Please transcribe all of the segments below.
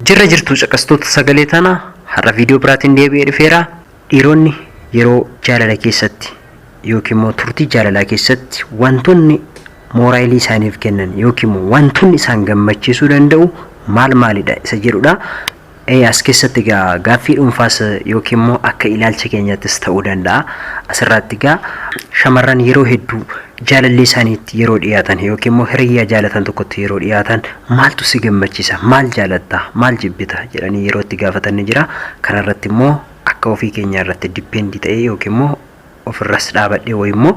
Jirra jirtu caqastoota sagalee tana har'a viidiyoo biraatiin deebi'ee dhufeera. Dhiironni yeroo jaalala keessatti yookiin immoo turtii jaalalaa keessatti wantoonni mooraayilii isaaniif kennan yookiin immoo wantoonni isaan gammachiisuu danda'u maal maalidha isa jedhudha. As keessatti egaa gaaffii dhuunfaas yookiin immoo akka ilaalcha keenyaattis ta'uu danda'a. Asirratti egaa shamarran yeroo hedduu jaalallee isaaniitti yeroo dhiyaatan yookiin immoo hiriyyaa jaalatan tokkotti yeroo dhiyaatan maaltu si gammachiisa, maal jaalatta, maal jibbita jedhanii yeroo itti gaafatan ni jira. Kanarratti immoo akka ofii keenyaa irratti depend ta'ee yookiin immoo ofirras dhaabadhee wayii immoo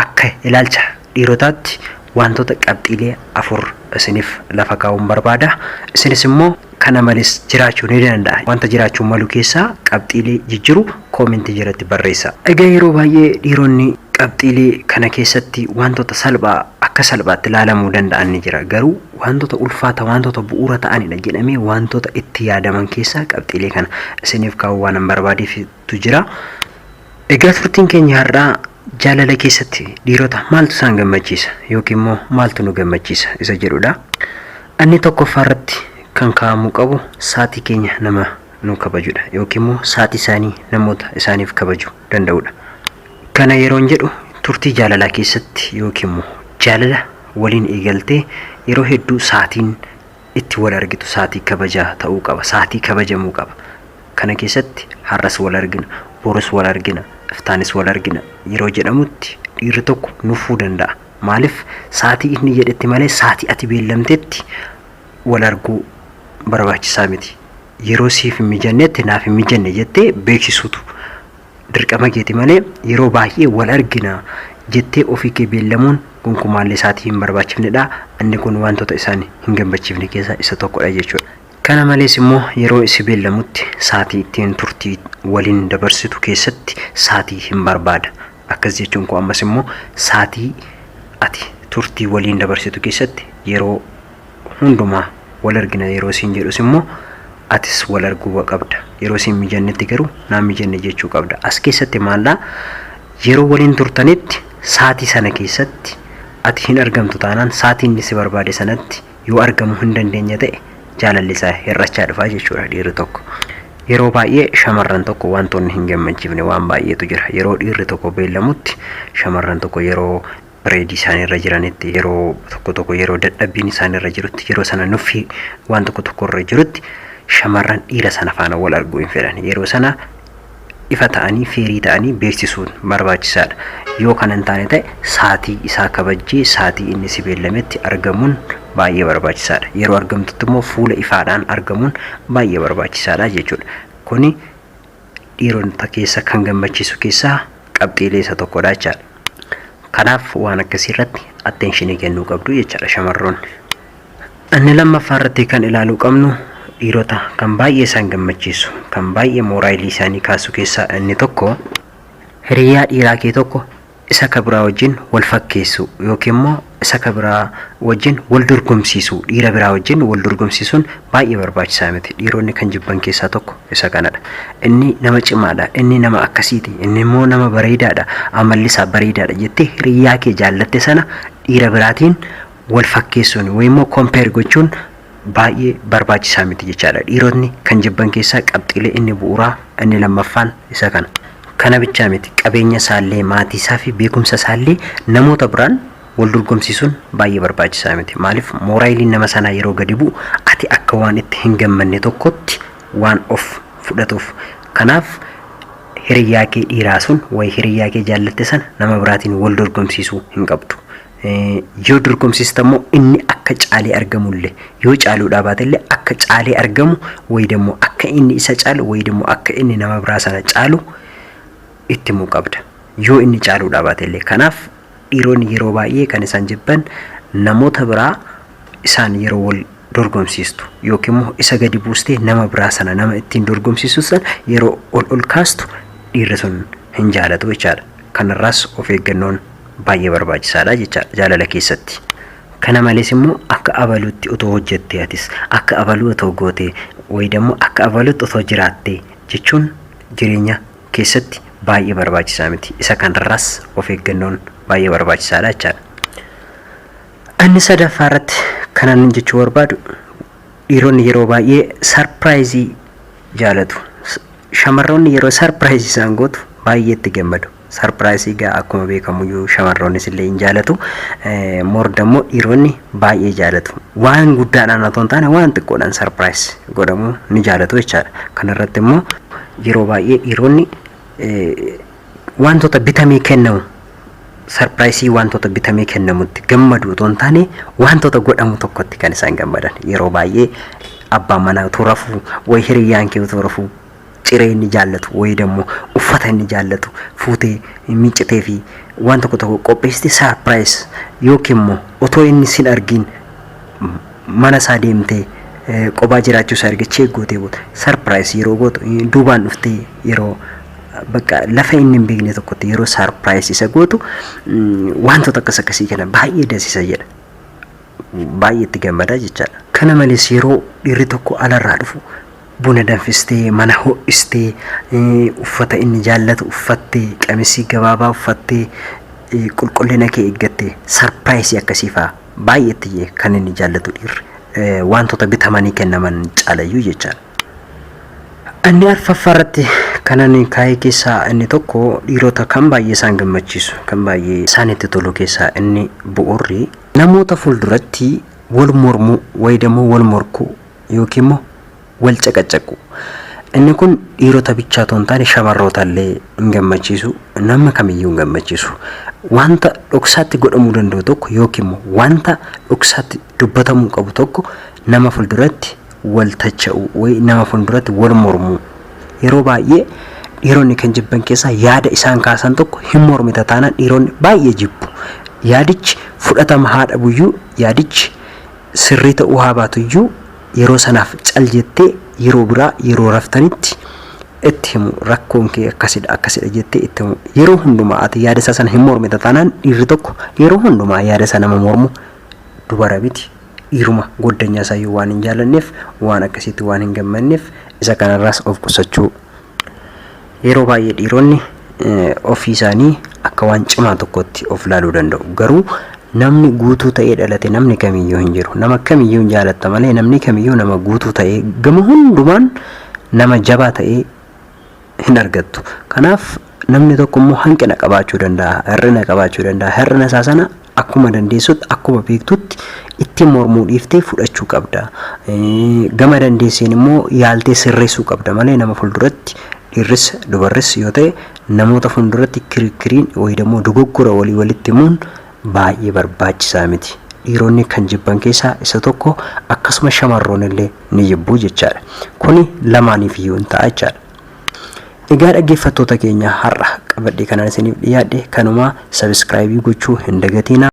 akka ilaalcha dhiirotaatti wantoota qabxiilee 4 isiniif lafa kaa'uun barbaada. Isinis immoo kana malees jiraachuu ni danda'a. Wanta jiraachuu malu keessaa qabxiilee jijjiru koomentii jalatti barreessa. Egaa yeroo baay'ee dhiironni qabxiilee kana keessatti wantoota salphaa akka salphaatti ilaalamuu danda'an ni jira. Garuu wantoota ulfaata, wantoota bu'uura ta'anidha jedhamee wantoota itti yaadaman keessaa qabxiilee kana isiniif kaa'uu waan hin barbaadeeftu jira. Egaa turtiin keenya har'aa jaalala keessatti dhiirota maaltu isaan gammachiisa yookiin immoo maaltu nu gammachiisa isa jedhudha. Inni tokkoffaa irratti kan kaa'amuu qabu sa'aatii keenya nama nu kabajudha yookiin immoo sa'aatii isaanii namoota isaaniif kabajuu danda'udha. Kana yeroon jedhu turtii jaalalaa keessatti yookiin immoo jaalala waliin eegaltee yeroo hedduu sa'aatiin itti wal argitu sa'aatii kabajaa ta'uu qaba, sa'aatii kabajamuu qaba. Kana keessatti har'as wal argina, borus wal argina, iftaanis wal argina yeroo jedhamutti dhiirri tokko nuffuu danda'a. Maaliif sa'aatii inni jedhetti malee sa'aatii ati beellamtetti wal arguu barbaachisaa miti. Yeroo siif hin mijannetti naaf hin mijanne jettee beeksisuutu dirqama keeti malee yeroo baay'ee wal argina jettee ofii kee beellamuun gonkumaallee sa'aatii hin barbaachifnedha. Inni kun wantoota isaan hin gammachiifne keessaa isa tokkodha jechuudha. Kana malees immoo yeroo si beellamutti sa'aatii ittiin turtii waliin dabarsitu keessatti sa'aatii hin barbaada. Akkas jechuun koo ammas immoo sa'aatii ati turtii waliin dabarsitu keessatti yeroo hundumaa wal argina yeroo siin jedhus immoo atis wal arguu qabda. Yeroo siin mijannetti garuu naan mijanne jechuu qabda. As keessatti maallaa yeroo waliin turtanitti sa'aatii sana keessatti ati hin argamtu taanaan sa'aatii inni si barbaade sanatti yoo argamuu hin dandeenye ta'e jaalalli isaa hir'achaa dhufaa jechuudha dhiirri tokko. Yeroo baay'ee shamarran tokko wantoonni hin gammachiifne waan baay'eetu jira. Yeroo dhiirri tokko beellamutti shamarran tokko yeroo pireedii isaaniirra jiranitti, yeroo tokko tokko yeroo dadhabbiin isaaniirra jirutti, yeroo sana nuffii waan tokko tokko irra jirutti shamarran dhiira sana faana wal arguu hin fedhan. Yeroo sana ifa ta'anii feerii ta'anii beeksisuun barbaachisaadha. Yoo kana hin taane ta'e sa'aatii isaa kabajjee sa'aatii inni si beellametti argamuun baay'ee barbaachisaadha. Yeroo argamtutti immoo fuula ifaadhaan argamuun baay'ee barbaachisaadha jechuudha. Kuni dhiirota keessa kan gammachiisu keessaa qabxiilee isa tokkodha jechaadha. Kanaaf waan akkasii irratti attention kennuu qabdu jechaadha shamarroonni. Inni lammaffaa irratti kan ilaaluu qabnu dhiirota kan baay'ee isaan gammachiisu, kan baay'ee mooraayilii isaanii kaasu keessaa inni tokko hiriyaa dhiiraa kee tokko isa ka biraa wajjin wal fakkeessu yookiin immoo isa ka biraa wajjin wal dorgomsiisu, dhiira biraa wajjin wal dorgomsiisuun baay'ee barbaachisaa miti. Dhiironni kan jibban keessaa tokko isa kanadha. Inni nama cimaadha, inni nama akkasiiti, inni immoo nama bareedaadha, amalli isaa bareedaadha jettee hiriyaa kee jaallatte sana dhiira biraatiin wal fakkeessuun yookiin immoo compare gochuun baay'ee barbaachisaa miti jechaadha. Dhiirotni kan jibban keessaa qabxiilee inni bu'uuraa inni lammaffaan isa kana. Kana bichaa miti, qabeenya isaallee, maatii isaa fi beekumsa isaallee namoota biraan wal dorgomsiisuun baay'ee barbaachisaa miti. Maaliif mooraayiliin nama sanaa yeroo gadi bu'u ati akka waan itti hin gammanne tokkotti waan of fudhatuuf. Kanaaf hiriyaa kee dhiiraa sun wayi hiriyaa kee jaallatte sana nama biraatiin wal dorgomsiisuu hin qabdu. Yoo dorgomsiiste immoo inni akka caalee argamullee, yoo caaluudhaa baatellee akka caalee argamu wayi immoo akka inni isa caalu wayi immoo akka inni nama biraa sana caalu itti himuu qabda. Yoo inni caaluudhaa baatellee. Kanaaf dhiironni yeroo baay'ee kan isaan jibban namoota biraa isaan yeroo wal dorgomsiistu yookiin immoo isa gadi buustee nama biraa sana nama ittiin dorgomsiistu sana yeroo ol ol kaastu dhiirri sun hin jaalatu jechaadha. Kanarraas of eeggannoon baay'ee barbaachisaadha jechaadha jaalala keessatti. Kana malees immoo akka abaluutti otoo hojjettee atis akka abaluu otoo gootee wayi immoo akka abaluutti otoo jiraattee jechuun jireenya keessatti baay'ee barbaachisaa miti. Isa kanarraas of eeggannoon baay'ee barbaachisaadha jechaadha. Inni sadaffaa irratti kanan jechuu barbaadu Dhiironni yeroo baay'ee surprise jaalatu. Shamarroonni yeroo surprise isaan gootu baay'ee itti gammadu. Surprise egaa akkuma beekamuyyuu shamarroonnis illee hin jaalatu. More dammoo dhiironni baay'ee jaalatu. Waan guddaadhaan otoo hin taane waan xiqqoodhaan surprise godhamuu ni jaalatu jechaadha. Kanarratti immoo yeroo baay'ee dhiironni wantoota bitamee kennamu, surprise wantoota bitamee kennamutti gammadu otoo hin taane, wantoota godhamu tokkotti kan isaan gammadan. Yeroo baay'ee abbaan manaa utuu rafuu, wayi hiriyyaan kee utuu rafuu, ciree inni jaallatu wayi dammoo uffata inni jaallatu fuutee miiccitee fi waan tokko tokko qopheessite surprise, yookiin immoo otoo inni sin argin mana isaa deemtee qophaa jiraachuu isaa argachee gootee booda surprise yeroo gootu, duubaan dhuftee yeroo bakka lafa inni hin beekne tokkotti yeroo surprise isa gootu, wantoota akkas akkasii kana baay'ee dasisa jedha. Baay'ee itti gammada jechaadha. Kana malees yeroo dhiirri tokko alarraa dhufu buna danfistee, mana ho'istee, uffata inni jaallatu uffattee, qamisii gabaabaa uffattee, qulqullina kee eeggattee surprise akkasii fa'aa baay'eetti kan inni jaallatu dhiirri. Wantoota bitamanii kennaman caalayyuu jechaadha. Inni arfaffaa irratti kan ani kaa'ee keessaa inni tokko, dhiirota kan baay'ee isaan gammachiisu, kan baay'ee isaanitti tolu keessaa inni bu'uurri, namoota fuulduratti wal mormuu wayi dammoo wal morkuu yookiin immoo wal caqacaqu. Inni kun dhiirota bichaa otoo hin taane shamarroota illee hin gammachiisu, nama kamiyyuu hin gammachiisu. Wanta dhoksaatti godhamuu danda'u tokko yookiin immoo wanta dhoksaatti dubbatamuu qabu tokko nama fuulduratti wal tacha'u wayi nama fuulduratti wal mormuu. Yeroo baay'ee dhiironni kan jibban keessaa yaada isaan kaasan tokko hin mormita taanaan dhiironni baay'ee jibbu. Yaadichi fudhatama haa dhabuyyuu, yaadichi sirrii ta'uu haa baatuyyuu, yeroo sanaaf cal jettee yeroo biraa yeroo raftanitti itti himu, rakkoon kee akkasidha akkasidha jettee itti himu. Yeroo hundumaa ati yaada isaa sana hin mormita taanaan, dhiirri tokko yeroo hundumaa yaada isaa nama mormu dubara miti dhiiruma goddanyaa isaayyuu waan hin jaallanneef, waan akkasiitti waan hin gammanneef, isa kanarraas of qusachuu. Yeroo baay'ee dhiironni ofii isaanii akka waan cimaa tokkotti of laaluu danda'u. Garuu namni guutuu ta'ee dhalate namni kamiyyuu hin jiru. Nama kamiyyuu hin jaalatta malee namni kamiyyuu nama guutuu ta'ee gama hundumaan nama jabaa ta'ee hin argattu. Kanaaf namni tokko immoo hanqina qabaachuu danda'a, hir'ina qabaachuu danda'a. Hir'ina isaa sana akkuma dandeessutti, akkuma beektutti ittiin mormuu dhiiftee fudhachuu qabda. Gama dandeesseen immoo yaaltee sirreessuu qabda malee nama fuulduratti dhiirris dubarris yoo ta'e namoota fuulduratti kirikiriin wayii immoo dogoggora walii walitti himuun baay'ee barbaachisaa miti. Dhiironni kan jibban keessaa isa tokko, akkasuma shamarroon illee ni jibbuu jechaadha. Kuni lamaaniif iyyuu hin ta'a jechaadha. Egaa dhaggeeffattoota keenya, har'a qabadhee kanan isiniif dhiyaadhe kanuma. Subscribe gochuu hin dagatinaa.